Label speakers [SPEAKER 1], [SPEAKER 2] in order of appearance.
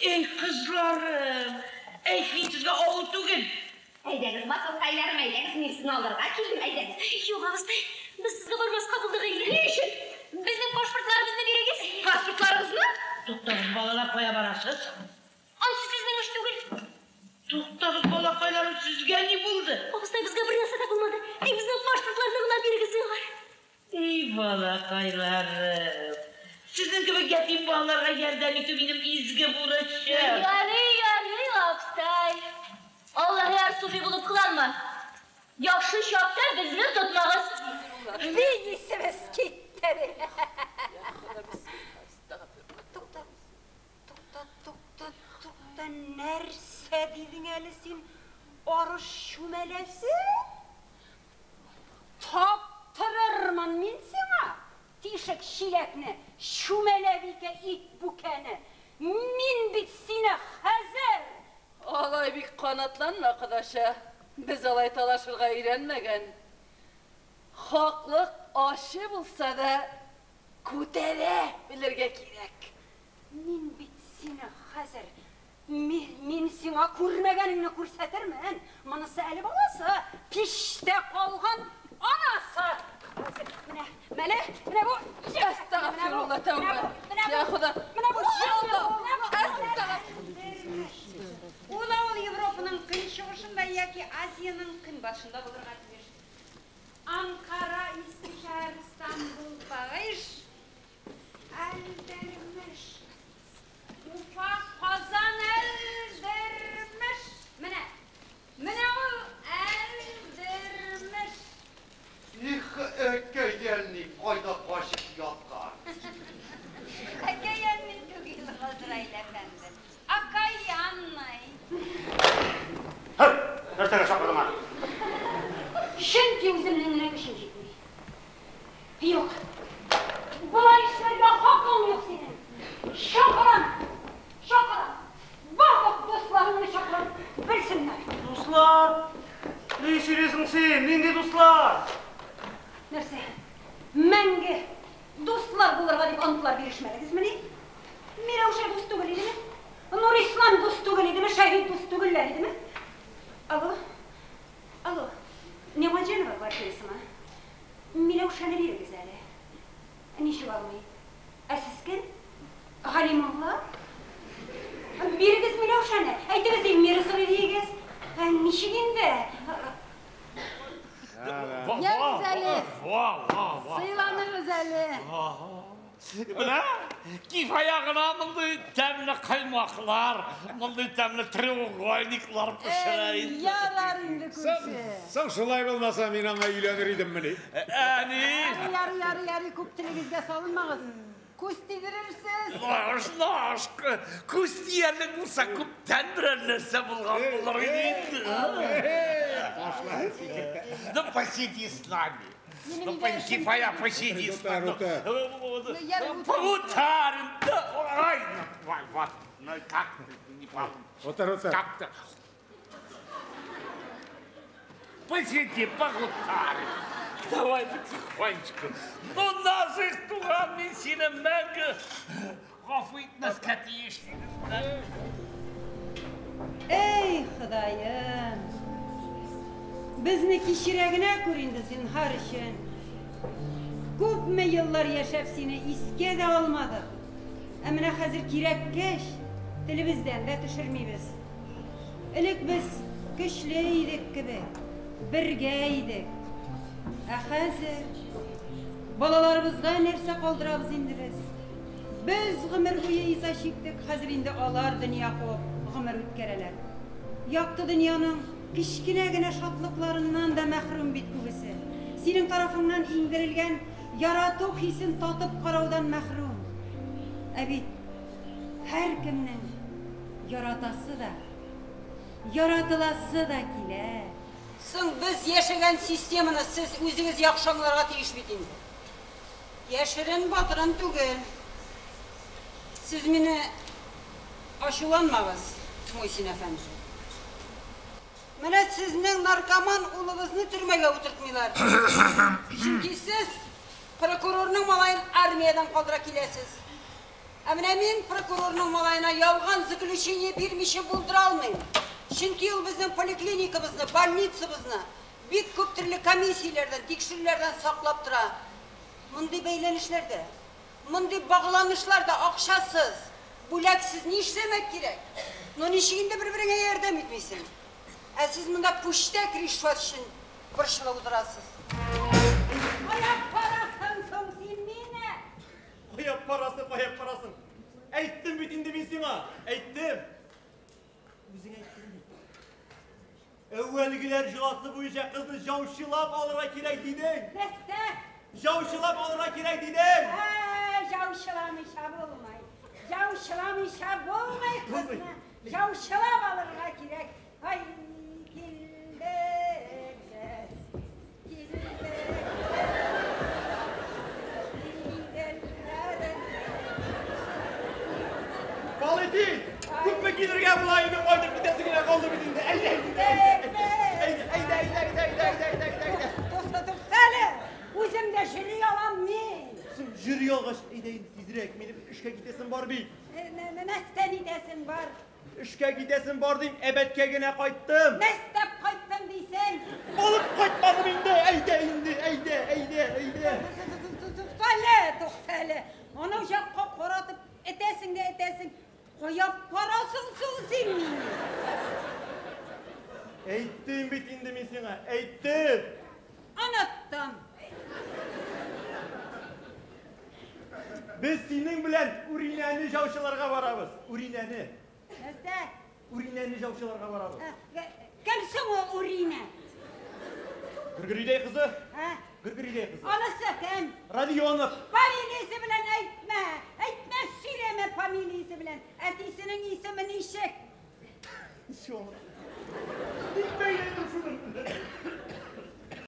[SPEAKER 1] Эй, кызларым, әй, мин сезгә авыр түгел.
[SPEAKER 2] Әйдәгез, матуркайларым, әйдәгез, мин сезне алырга килдем, әйдәгез.
[SPEAKER 3] Юк, абыстай, без сезгә бармаска булдык инде.
[SPEAKER 2] Ни өчен?
[SPEAKER 3] Безнең паспортларыбызны бирегез.
[SPEAKER 2] Паспортларыгызны?
[SPEAKER 1] Туктагыз, балалар, кая барасыз?
[SPEAKER 3] Ансы сезнең эш түгел.
[SPEAKER 1] Туктагыз, балакайларым, сезгә ни булды?
[SPEAKER 3] Абыстай, безгә бер нәрсә дә булмады. Тик безнең паспортларны гына бирегез, зинһар.
[SPEAKER 1] Эй, балакайларым, сезнең кебек ятим балаларга ярдәм итү минем изге бурычым.
[SPEAKER 3] Ярый, ярый, абыстай. Аллаһы яр суфи булып кыланма. Яхшы чакта безне тотмагыз.
[SPEAKER 4] Бик исебез китте. Тукта, тукта, тукта, тукта, нәрсә дидең әле син? Арыш чүмәләсе? Таптырырмын мин сиңа тишек чиләкне, чүмәләбикә ит бүкәне. Мин бит сине хәзер!
[SPEAKER 5] Алай бик канатланма, кодача. Без алай талашырга өйрәнмәгән. Хаклык ачы булса да күтәрә белергә кирәк.
[SPEAKER 4] Мин бит сине хәзер, мин сиңа күрмәгәнеңне күрсәтермен. Монысы әле баласы, пиштә калган анасы. Хәзер менә, менә, менә бу.
[SPEAKER 5] Әстәгъфирулла, тәүбә. Я Хода.
[SPEAKER 4] Менә бу.
[SPEAKER 5] Я Алла. Әстәгъфирулла.
[SPEAKER 6] Ул авыл Европаның көнчыгышында яки Азиянең көнбатышында булырга тиеш.
[SPEAKER 4] Анкара, Искешәһәр, Истанбул, Париж, Әлдермеш, Уфа, Казан, Әлдермеш. Менә, менә ул Әлдермеш.
[SPEAKER 7] Их, әкәйәнни кайда качып яткан.
[SPEAKER 6] Окаянный түгел, Газраил әфәнде. Окаянный.
[SPEAKER 8] Һей, нәрсәгә чакырдың аны?
[SPEAKER 4] Чөнки үземнең генә көчем җитми. Юк. Болай эшләргә хакың юк синең. Чакырам, чакырам. Барлык дусларыңны чакырам, белсеннәр.
[SPEAKER 8] Дуслар! Ни сөйлисең син? Нинди дуслар?
[SPEAKER 4] Нәрсә? Мәңге дуслар булырга дип антлар бирешмәдегезмени? Миләүшә дус түгел идеме? Нурислам дус түгел идеме? Шәһит дус түгелләр идеме? Алло? Алло? Нигъмәтҗанова квартирасымы? Миләүшәне бирегез әле. Ничек алмый? Ә сез кем? Галимулла? Бирегез Миләүшәне. Әйтегез, Эльмира сорый диегез. Ә ничек инде?
[SPEAKER 5] Ягез әле. Сыйланырбыз әле.
[SPEAKER 9] Менә Кифая гына мондый тәмле каймаклар, мондый тәмле треугольниклар пешерә инде.
[SPEAKER 5] Ярар инде күрше.
[SPEAKER 10] Соң шулай булмаса мин аңа өйләнер идеммени?
[SPEAKER 9] Әни!
[SPEAKER 4] Ярый, ярый, ярый, күп телегезгә салынмагыз. Күз тидерерсез.
[SPEAKER 9] Наш, наш, күз тиярлек булса күптән берәр нәрсә булган булыр иде инде. Ну, посиди с нами. Ну, Кифая, посиди с нами. Погутарим. Ай, ну, вот, ну, как не получится.
[SPEAKER 10] Утыр, утыр.
[SPEAKER 9] Как-то. Посиди, погутарим. Давай потихонечку. Ну, наших туган мин сине мәңге гафу итмәскә тиеш.
[SPEAKER 4] Эй, Ходаем! Безне кичерә генә күр инде зинһар өчен. Күпме еллар яшәп сине искә дә алмадык. Ә менә хәзер кирәккәч, телебездән дә төшермибез. Элек без көчле идек кебек, бергә идек. Ә хәзер балаларыбызга нәрсә калдырабыз инде без? Без гомер буе иза чиктек, хәзер инде алар дөнья куып гомер үткәрәләр. Якты дөньяның кечкенә генә шатлыкларыннан да мәхрүм бит күбесе. Синең тарафыңнан иңдерелгән ярату хисен татып караудан мәхрүм. Ә бит һәркемнең яратасы да, яратыласы да килә.
[SPEAKER 6] Соң без яшәгән системаны сез үзегез яхшы аңларга тиеш бит инде. Яшерен батырын түгел. Сез мине ачуланмагыз, Мусин әфәнде. Менә сезнең наркоман улыгызны төрмәгә утыртмыйлар. Чөнки сез прокурорның малаен армиядән калдыра киләсез. Ә менә мин прокурорның малаена ялган заключение бирмичә булдыра алмыйм. Чөнки ул безнең поликлиникабызны, больницабызны бик күп төрле комиссияләрдән, тикшерүләрдән саклап тора. Мондый бәйләнешләрдә, мондый багланышларда акчасыз, бүләксез нишләмәк кирәк? Ну ничек инде бер-береңә ярдәм итмисең? Ә сез монда пүчтәк ришвәт өчен борчылып утырасыз. Кая барасың соң син мине?
[SPEAKER 8] Кая барасың, кая барасың? Әйттем бит инде мин сиңа, әйттем. Үзең әйттең бит. Әүвәлгеләр җоласы буенча кызны җаучылап алырга кирәк дидең.
[SPEAKER 4] Нәрсә?
[SPEAKER 8] Җаучылап алырга кирәк дидең.
[SPEAKER 4] Ә, җаучыламыйча булмый. Җаучыламыйча булмый кызны. Җаучылап алырга кирәк. Ай, килдек сез. Килдек.
[SPEAKER 8] Балити, күпме килергә була инде, кайтып китәсе генә калды бит инде. Әйдә, әйдә, әйдә, әйдә, әйдә, әйдә, әйдә, әйдә, әйдә, әйдә.
[SPEAKER 4] Тукта, тукта әле. Үзем дә йөри алам мин.
[SPEAKER 8] Соң йөри алгач, әйдә инде тизрәк, минем эшкә китәсем бар бит.
[SPEAKER 4] Нәрсә нитәсең бар?
[SPEAKER 8] Эшкә китәсем бар дим, әбәткә генә кайттым.
[SPEAKER 4] Нәрсә кайттым дисең?
[SPEAKER 8] Алып кайтмадым инде, әйдә инде, әйдә, әйдә, әйдә.
[SPEAKER 4] Тукта әле, тукта әле. Анау якка каратып этәсең дә этәсең. Кая барасың соң син мине?
[SPEAKER 8] Әйттем бит инде мин сиңа, әйттем.
[SPEAKER 4] Оныттым.
[SPEAKER 8] Без синең белән Уринәне җаучыларга барабыз. Уринәне.
[SPEAKER 4] Нәрсә?
[SPEAKER 8] Уринәне җаучыларга барабыз.
[SPEAKER 4] Кем соң ул Уринә?
[SPEAKER 8] Гөргөридәй кызы.
[SPEAKER 4] Ә?
[SPEAKER 8] Гөргөридәй кызы.
[SPEAKER 4] Анысы кем?
[SPEAKER 8] Родионов.
[SPEAKER 4] Фамилиясе белән әйтмә. Әйтмә, сөйләмә фамилиясе белән. Әтисенең исеме ничек?
[SPEAKER 8] Ничек?